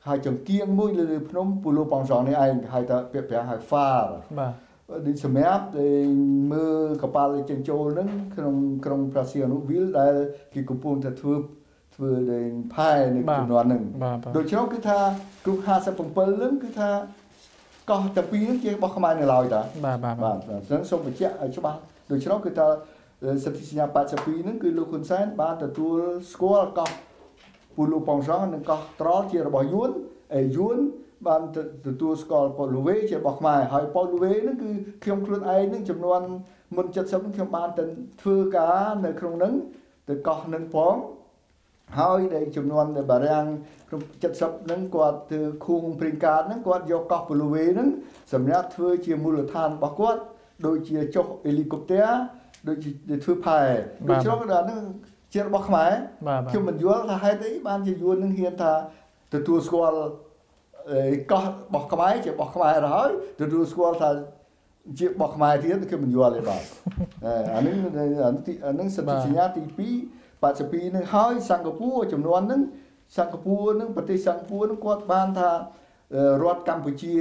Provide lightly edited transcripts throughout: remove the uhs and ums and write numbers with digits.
ហើយចង្គៀងមួយលើភ្នំពូលូប៉ងសងនេះឯងហៅថាពាក្យប្រាំងហៅហ្វា បាទ ដូចសម្រាប់មើលកប៉ាល់ចេញចូលហ្នឹងក្នុងក្រុងប្រាស៊ីអនុវីលដែលគេកំពុងតែធ្វើធ្វើដែលផែនៅចំនួនហ្នឹង។ ដូច្នោះគឺថាគ្រប់57ហ្នឹងគឺថាកោះទាំងពីរហ្នឹងជារបស់ខ្មែរនៅឡើយតា។ បាទបាទ បាទ អញ្ចឹងសូមបញ្ជាក់ឲ្យច្បាស់។ ដូច្នោះគឺថាសន្ធិសញ្ញា82ហ្នឹងគឺលោកហ៊ុនសែនបានទទួលស្គាល់កោះពូលូប៉ងសង់និងកោះត្រល់ជារបស់យួន ឯយួនបានទទួលស្គាល់ប៉ូលូវេជារបស់ខ្មែរ។ ហើយប៉ូលូវេហ្នឹងគឺខ្ញុំខ្លួនឯងហ្នឹងចំនួនមុន70ហ្នឹងខ្ញុំបានទៅធ្វើការនៅក្នុងហ្នឹងទៅកោះហ្នឹងផង ហើយដែលចំនួនដែលបារាំងក្នុង70ហ្នឹងគាត់ធ្វើខួងព្រីងកាតហ្នឹងគាត់យកកោះពូលូវេហ្នឹងសម្រាប់ធ្វើជាមូលដ្ឋានរបស់គាត់ដូចជាចុះអេលីកុបទែរដូចជាធ្វើផែ។ ដូច្នោះដល់ហ្នឹងជារបស់ខ្មែរ។ ខ្ញុំមិនយល់ថាហេតុអីបានជាយួននឹងហ៊ានថាទទួលស្គាល់កោះរបស់ខ្មែរជារបស់ខ្មែរទៅហើយទទួលស្គាល់ថាជារបស់ខ្មែរទៀតខ្ញុំមិនយល់ទេ។ បាទ អានេះអានឹងសន្ធិសញ្ញាទី2 82នឹងហើយ។ សិង្ហបុរីចំនួនហ្នឹងសិង្ហបុរីហ្នឹងប្រទេសសិង្ហបុរីហ្នឹងគាត់បានថារដ្ឋកម្ពុជា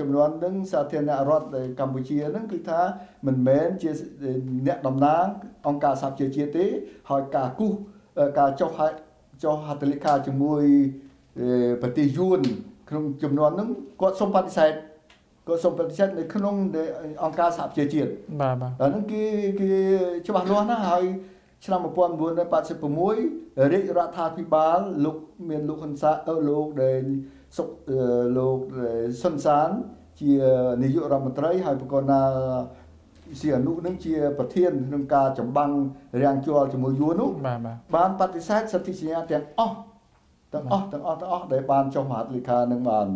ចំនួនហ្នឹងសាធារណរដ្ឋកម្ពុជាហ្នឹងគឺថាមិនមែនជាអ្នកតំណាងអង្គការសហប្រជាជាតិទេ ហើយការគូសការចុះចុះហត្ថលេខាជាមួយប្រទេសយួនក្នុងចំនួនហ្នឹងគាត់សូមបដិសេធគាត់សូមបដិសេធនៅក្នុងអង្គការសហប្រជាជាតិ។ បាទបាទ អាហ្នឹងគេគេច្បាស់លាស់ណាស់។ ហើយឆ្នាំ1986រាជរដ្ឋាភិបាលលោកមានលោកហ៊ុនសាលោកដែលសុកលោកសុនសានជានាយករដ្ឋមន្ត្រី ហើយប្រកបណាសីអនុនឹងជាប្រធានក្នុងការចម្បាំងរាំងជាល់ជាមួយយួននោះ បាទបាទ បានបដិសេធសិទ្ធិសញ្ញាទាំងអស់ទាំងអស់ទាំងអស់ទាំងអស់ដែលបានចុះមហាលេខានឹងបាន។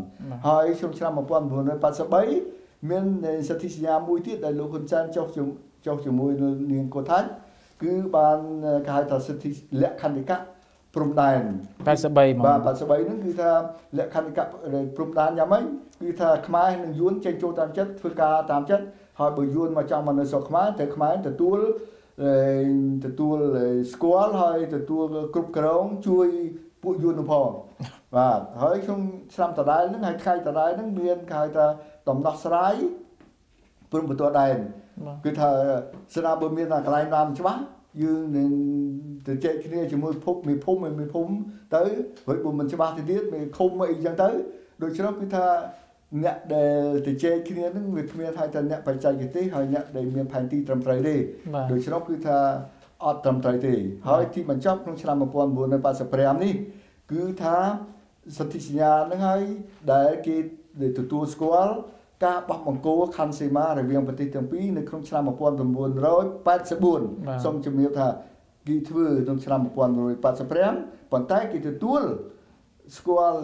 ហើយក្នុងឆ្នាំ1983មានសិទ្ធិសញ្ញាមួយទៀតដែលលោកហ៊ុនសែនចុះចុះជាមួយនាងកូថាច់គឺបានគេហៅថាសិទ្ធិលក្ខន្តិកៈព្រំដែន 83 មក។ បាទ 83ហ្នឹងគឺថាលក្ខន្តិកៈព្រំដែនយ៉ាងម៉េចគឺថាខ្មែរនិងយួនចេញចូលតាមចិត្តធ្វើការតាមចិត្ត ហើយបើយួនមកចង់មកនៅស្រុកខ្មែរត្រូវខ្មែរទទួលទទួលស្គាល់ហើយទទួលគ្រប់គ្រងជួយពួកយួននោះផង។ បាទ ហើយក្នុងឆ្នាំដដែលហ្នឹងហើយថ្ងៃដដែលហ្នឹងមានគេហៅថាដំណោះស្រាយព្រំប្រទាល់ដែនគឺថាស្រាប់បើមានតែកន្លែងណាមិនច្បាស់យើងនឹងទៅជែកគ្នាជាមួយភពមេភូមិមេភូមិទៅ ហើយបើមិនច្បាស់ទៅទៀតមេឃុំអីចឹងទៅ។ ដូច្នោះគឺថាអ្នកដែលទៅជែកគ្នានឹងវាគ្មានថាតែអ្នកបច្ចេកទេសហើយអ្នកដែលមានផែនទីត្រឹមត្រូវទេដូច្នោះគឺថាអត់ត្រឹមត្រូវទេ។ ហើយទីបញ្ចប់ក្នុងឆ្នាំ1985នេះគឺថាសន្ធិសញ្ញានឹងហើយដែលគេទទួលស្គាល់ការបោះបង្គោលខណ្ឌសីមារវាងប្រទេសទាំងពីរនៅក្នុងឆ្នាំ1984។ សូមជំរាបថាគេធ្វើក្នុងឆ្នាំ1985ប៉ុន្តែគេទទួលស្គាល់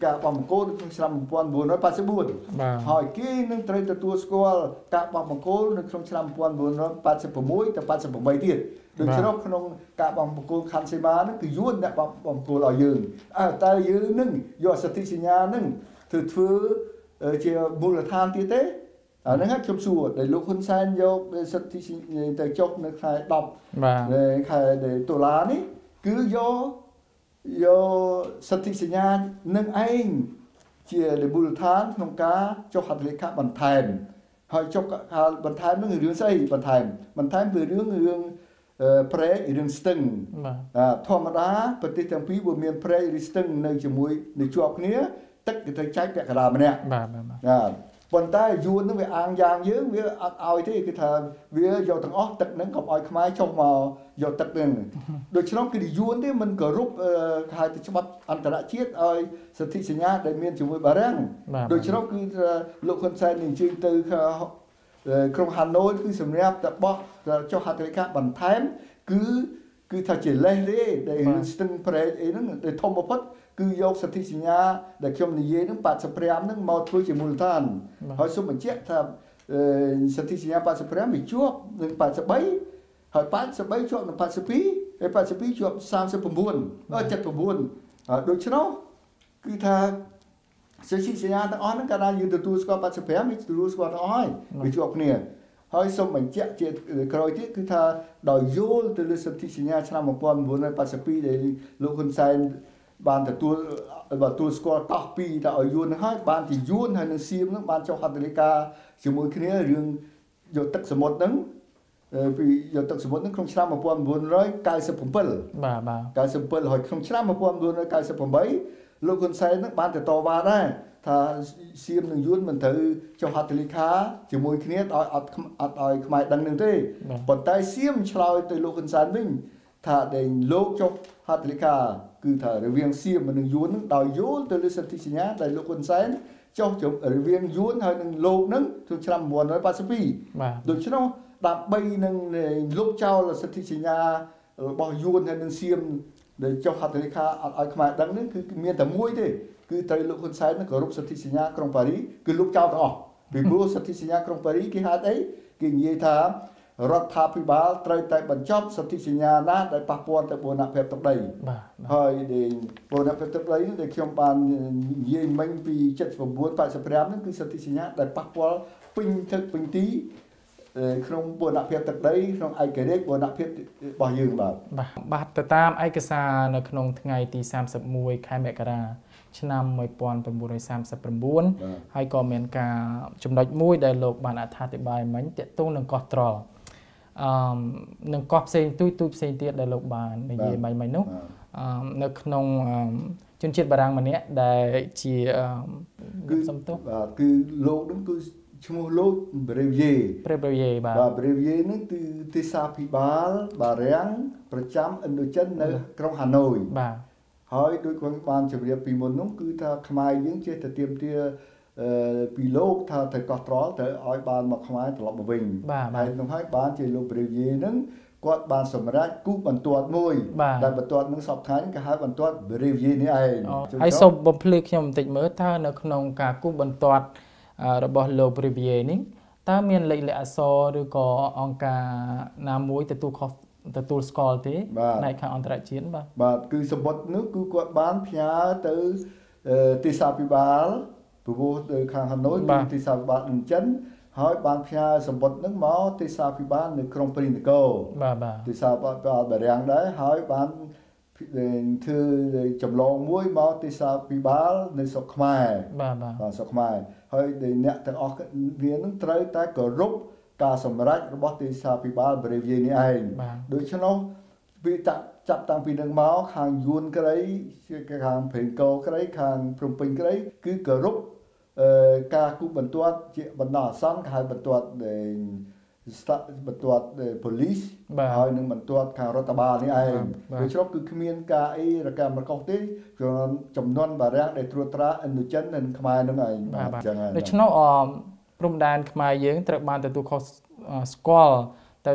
ការបោះបង្គោលនៅក្នុងឆ្នាំ1984ហើយគេនឹងត្រូវទទួលស្គាល់ការបោះបង្គោលនៅក្នុងឆ្នាំ1986ទៅ88ទៀត។ ដូច្នោះក្នុងការបោះបង្គោលខណ្ឌសីមាហ្នឹងគឺយួនអ្នកបោះបង្គោលឲ្យយើងអើតើយើងនឹងយកសិទ្ធិសញ្ញាហ្នឹងធ្វើធ្វើជាមូលដ្ឋានទៀតទេអាហ្នឹងខ្ញុំសួរដែលលោកហ៊ុនសែនយកសិទ្ធិទៅចុះនៅខែ10 បាទ ខែតុលានេះគឺយកយកសិទ្ធិសញ្ញានឹងឯងជាមូលដ្ឋានក្នុងការចុះហត្ថលេខាបន្ថែមហើយចុះបន្ថែមនឹងរឿងស្អីបន្ថែមបន្ថែមពីរឿងរឿងព្រែករឿងស្ទឹង។ ធម្មតាប្រទេសទាំងពីរបើមានព្រែកឬស្ទឹងនៅជាមួយនៅជាប់គ្នាទឹកគេត្រូវចែកពាក់កណ្ដាលម្នាក់។ បាទបាទ ប៉ុន្តែយួននឹងវាអាងយ៉ាងយើងវាអត់ឲ្យទេគឺថាវាយកទាំងអស់ទឹកហ្នឹងកុំឲ្យខ្មែរចុះមកយកទឹកហ្នឹង។ ដូច្នោះគឺយួនទេមិនគោរពគេហៅទៅច្បាប់អន្តរជាតិឲ្យសិទ្ធិសញ្ញាដែលមានជាមួយបារាំង។ ដូច្នោះគឺលោកហ៊ុនសែននឹងអញ្ជើញទៅក្រុងហាណូយគឺសម្រាប់តែបោះចុះហត្ថលេខាបន្ថែមគឺគឺថាជាលេសទេដែលរឿងស្ទឹងព្រែកអីហ្នឹងដែលធំបំផុតគឺយកសិទ្ធិសញ្ញាដែលខ្ញុំនិយាយហ្នឹង85ហ្នឹងមកធ្វើជាមូលដ្ឋាន។ ហើយសូមបញ្ជាក់ថាសិទ្ធិសញ្ញា85វាជាប់នឹង83ហើយ83ជាប់នឹង82ហើយ82ជាប់39 79ដូច្នោះគឺថាសិទ្ធិសញ្ញាទាំងអស់ហ្នឹងកាលណាយើងទទួលស្គាល់85វាទទួលស្គាល់ទាំងអស់ហើយវាជាប់គ្នា។ ហើយសូមបញ្ជាក់ជាក្រោយទៀតគឺថាដោយយល់ទៅលើសិទ្ធិសញ្ញាឆ្នាំ1982ដែលលោកហ៊ុនសែនបានទទួល បើទួលស្គាល់កោះពីរទៅឲ្យយួនហើយបានជាយួនហើយនឹងសៀមនឹងបានចុះហត្ថលេខាជាមួយគ្នារឿងយកទឹកសមុទ្រហ្នឹងពីយកទឹកសមុទ្រហ្នឹងក្នុងឆ្នាំ1997បាទបាទ97ហើយក្នុងឆ្នាំ1998លោកហ៊ុនសែនហ្នឹងបានទៅតវ៉ាដែរថាសៀមនិងយួនមិនត្រូវចុះហត្ថលេខាជាមួយគ្នាដោយអត់ឲ្យខ្មែរដឹងនឹងទេប៉ុន្តែសៀមឆ្លើយទៅលោកហ៊ុនសែនវិញថាដែលលោកចុះហត្ថលេខាគឺថារវាងសៀមនិងយួននឹងដោយយល់ទៅលើសន្ធិសញ្ញាដែលលោកហ៊ុនសែនចុះរវាងយួនហើយនឹងលោកនឹងក្នុងឆ្នាំ1982បាទដូច្នោះដើម្បីនឹងលុបចោលសន្ធិសញ្ញារបស់យួនហើយនឹងសៀមដែលចុះហត្ថលេខាអត់ឲ្យខ្មែរដឹងនឹងគឺមានតែមួយទេគឺត្រូវលោកហ៊ុនសែនគោរពសន្ធិសញ្ញាក្រុងប៉ារីគឺលុបចោលទាំងអស់ពីព្រោះសន្ធិសញ្ញាក្រុងប៉ារីគេហៅអីគេនិយាយថារដ្ឋាភិបាលត្រូវតែបញ្ចប់សន្ធិសញ្ញាណាដែលប៉ះពាល់ទៅបូរណភាពទឹកដីបាទហើយដែលបូរណភាពទឹកដីនេះដែលខ្ញុំបាននិយាយមិញពី79 85ហ្នឹងគឺសន្ធិសញ្ញាដែលប៉ះពាល់ពេញទឹកពេញទីក្នុងបូរណភាពទឹកដីក្នុងឯករាជ្យបូរណភាពរបស់យើងបាទបាទទៅតាមឯកសារនៅក្នុងថ្ងៃទី31ខែមករាឆ្នាំ1939ហើយក៏មានការចំណុចមួយដែលលោកបានអត្ថាធិប្បាយមិញទាក់ទងនឹងកោះត្រល់នឹងកោះផ្សេងទូចផ្សេងទៀតដែលលោកបាននិយាយមិញនោះនៅក្នុងជនជាតិបារាំងម្នាក់ដែលជាគឺសំទោសបាទគឺលោកនឹងគឺឈ្មោះលោក Brevier បាទបាទ Brevier នឹងគឺទេសាភិបាលបារាំងប្រចាំឥណ្ឌូចិននៅក្រុងហាណូយបាទហើយដូចគាត់បានជម្រាបពីមុននោះគឺថាខ្មែរយើងចេះតែទាមទារពីលោកថាត្រូវកោះត្រល់ត្រូវឲ្យបានមកខ្មែរត្រឡប់មកវិញហើយនោះហើយបានជាលោក Brevier នឹងគាត់បានសម្រេចគូបន្ទាត់មួយដែលបន្ទាត់នឹងសពថ្ងៃគេហៅបន្ទាត់ Brevier នេះឯងហើយសូមបំភ្លឺខ្ញុំបន្តិចមើលតើនៅក្នុងការគូបន្ទាត់របស់លោក Brevier នេះតើមានលេខអក្សរឬក៏អង្គការណាមួយទទួលស្គាល់ទេផ្នែកខាងអន្តរជាតិបាទបាទគឺសម្បត្តិនោះគឺគាត់បានផ្ញើទៅទេសាភិបាលព្រោះទៅខាងហាណូយគឺទេសាភិបាលឥណ្ឌូចិនហើយបានផ្ញើសម្បត្តិនឹងមកទេសាភិបាលនៅក្រុងព្រៃនគរបាទបាទទេសាភិបាលបារាំងដែរហើយបានធ្វើចម្លងមួយមកទេសាភិបាលនៅស្រុកខ្មែរបាទបាទស្រុកខ្មែរហើយអ្នកទាំងអស់គ្នានឹងត្រូវតែគោរពការសម្រេចរបស់ទេសាភិបាល Brevier នេះឯងដូច្នោះវាចាប់តាំងពីនឹងមកខាងយួនក្រីខាងព្រែងកោក្រីខាងភ្នំពេញក្រីគឺគោរពការគូបន្ទាត់ជាបណ្ដោះអាសន្នគេហៅបន្ទាត់បន្ទាត់ police ហើយនឹងបន្ទាត់ខាងរដ្ឋបាលនេះឯងដូច្នោះគឺគ្មានការអីរកម្មរកុសទេចំនួនបារាំងដែលត្រួតត្រាឥណ្ឌូចិននិងខ្មែរនឹងឯងបាទចឹងហើយដូច្នោះព្រំដែនខ្មែរយើងត្រូវបានទទួលខុសស្គាល់ទៅ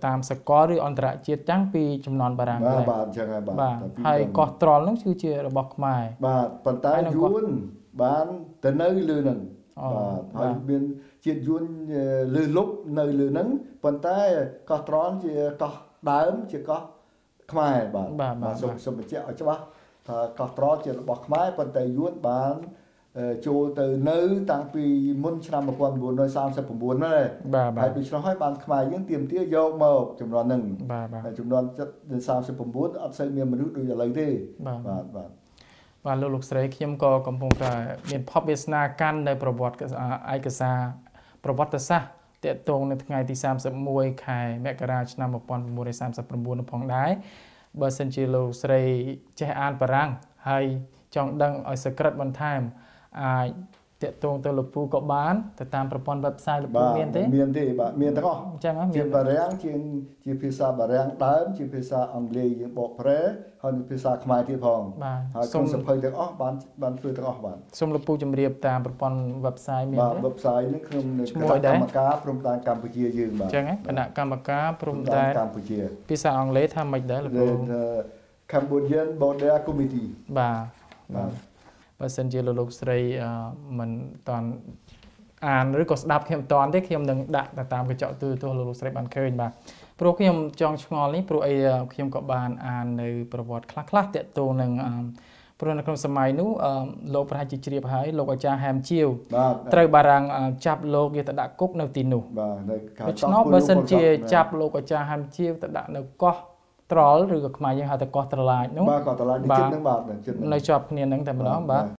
តាមសកលឬអន្តរជាតិតាំងពីចំនួនបារាំងបាទបាទអញ្ចឹងហើយបាទហើយកោះត្រល់នោះគឺជារបស់ខ្មែរបាទប៉ុន្តែយួនបានទៅនៅលើនឹងបាទហើយមានជាតិយួនលើលុបនៅលើនឹងប៉ុន្តែកោះត្រល់ជាកោះដើមជាកោះខ្មែរបាទបាទសូមបញ្ជាក់ឲ្យច្បាស់ថាកោះត្រល់ជារបស់ខ្មែរប៉ុន្តែយួនបានចូលទៅនៅតាំងពីមុនឆ្នាំ1939ហ្នឹងបាទហើយដូច្នោះហើយបានខ្មែរយើងទាមទារយកមកចំនួនហ្នឹងបាទហើយចំនួន39អត់សូវមានមនុស្សដូចឥឡូវទេបាទបាទបាទលោកស្រីខ្ញុំក៏កំពុងតែមានភពវាសនាកាន់នៅប្រវត្តិឯកសារប្រវត្តិសាស្ត្រទាក់ទងនៅថ្ងៃទី31ខែមករាឆ្នាំ1939នោះផងដែរបើសិនជាលោកស្រីចេះអានបារាំងហើយចង់ដឹងឲ្យសក្រិតបន្ថែមអាចទាក់ទងទៅលោកពូក៏បានទៅតាមប្រព័ន្ធ website លោកពូមានទេមានទេបាទមានទាំងអស់អញ្ចឹងជាបារាំងជាភាសាបារាំងដើមជាភាសាអង់គ្លេសយើងបកប្រែហើយនិងភាសាខ្មែរទៀតផងហើយក្នុងសភៅទាំងអស់បានធ្វើទាំងអស់បាទសូមលោកពូជម្រាបតាមប្រព័ន្ធ website មានទេបាទ website នេះក្នុងគណៈកម្មការព្រំដែនកម្ពុជាយើងបាទអញ្ចឹងគណៈកម្មការព្រំដែនកម្ពុជាភាសាអង់គ្លេសថាម៉េចដែរលោកពូ Cambodian Border Committee បាទបាទបើសិនជាលោកស្រីមិនតាន់អានឬក៏ស្ដាប់ខ្ញុំតាន់ទេខ្ញុំនឹងដាក់ទៅតាមកញ្ចក់ទូរទស្សន៍លោកស្រីបានឃើញបាទព្រោះខ្ញុំចង់ឆ្ងល់នេះព្រោះអីខ្ញុំក៏បានអាននៅប្រវត្តិខ្លះៗទាក់ទងនឹងព្រោះនៅក្នុងសម័យនោះលោកប្រហែលជាជ្រាបហើយលោកអាចារ្យហែមជាវត្រូវបារាំងចាប់លោកយកទៅដាក់គុកនៅទីនោះបាទនៅខាងដូច្នោះបើសិនជាចាប់លោកអាចារ្យហែមជាវទៅដាក់នៅកោះ ត្រល់ឬក៏ខ្មែរយើងហៅថាកោះត្រឡាចនោះ បាទកោះត្រឡាចនៅជិតហ្នឹងបាទជិត នៅជាប់គ្នាហ្នឹងតែម្ដងបាទ។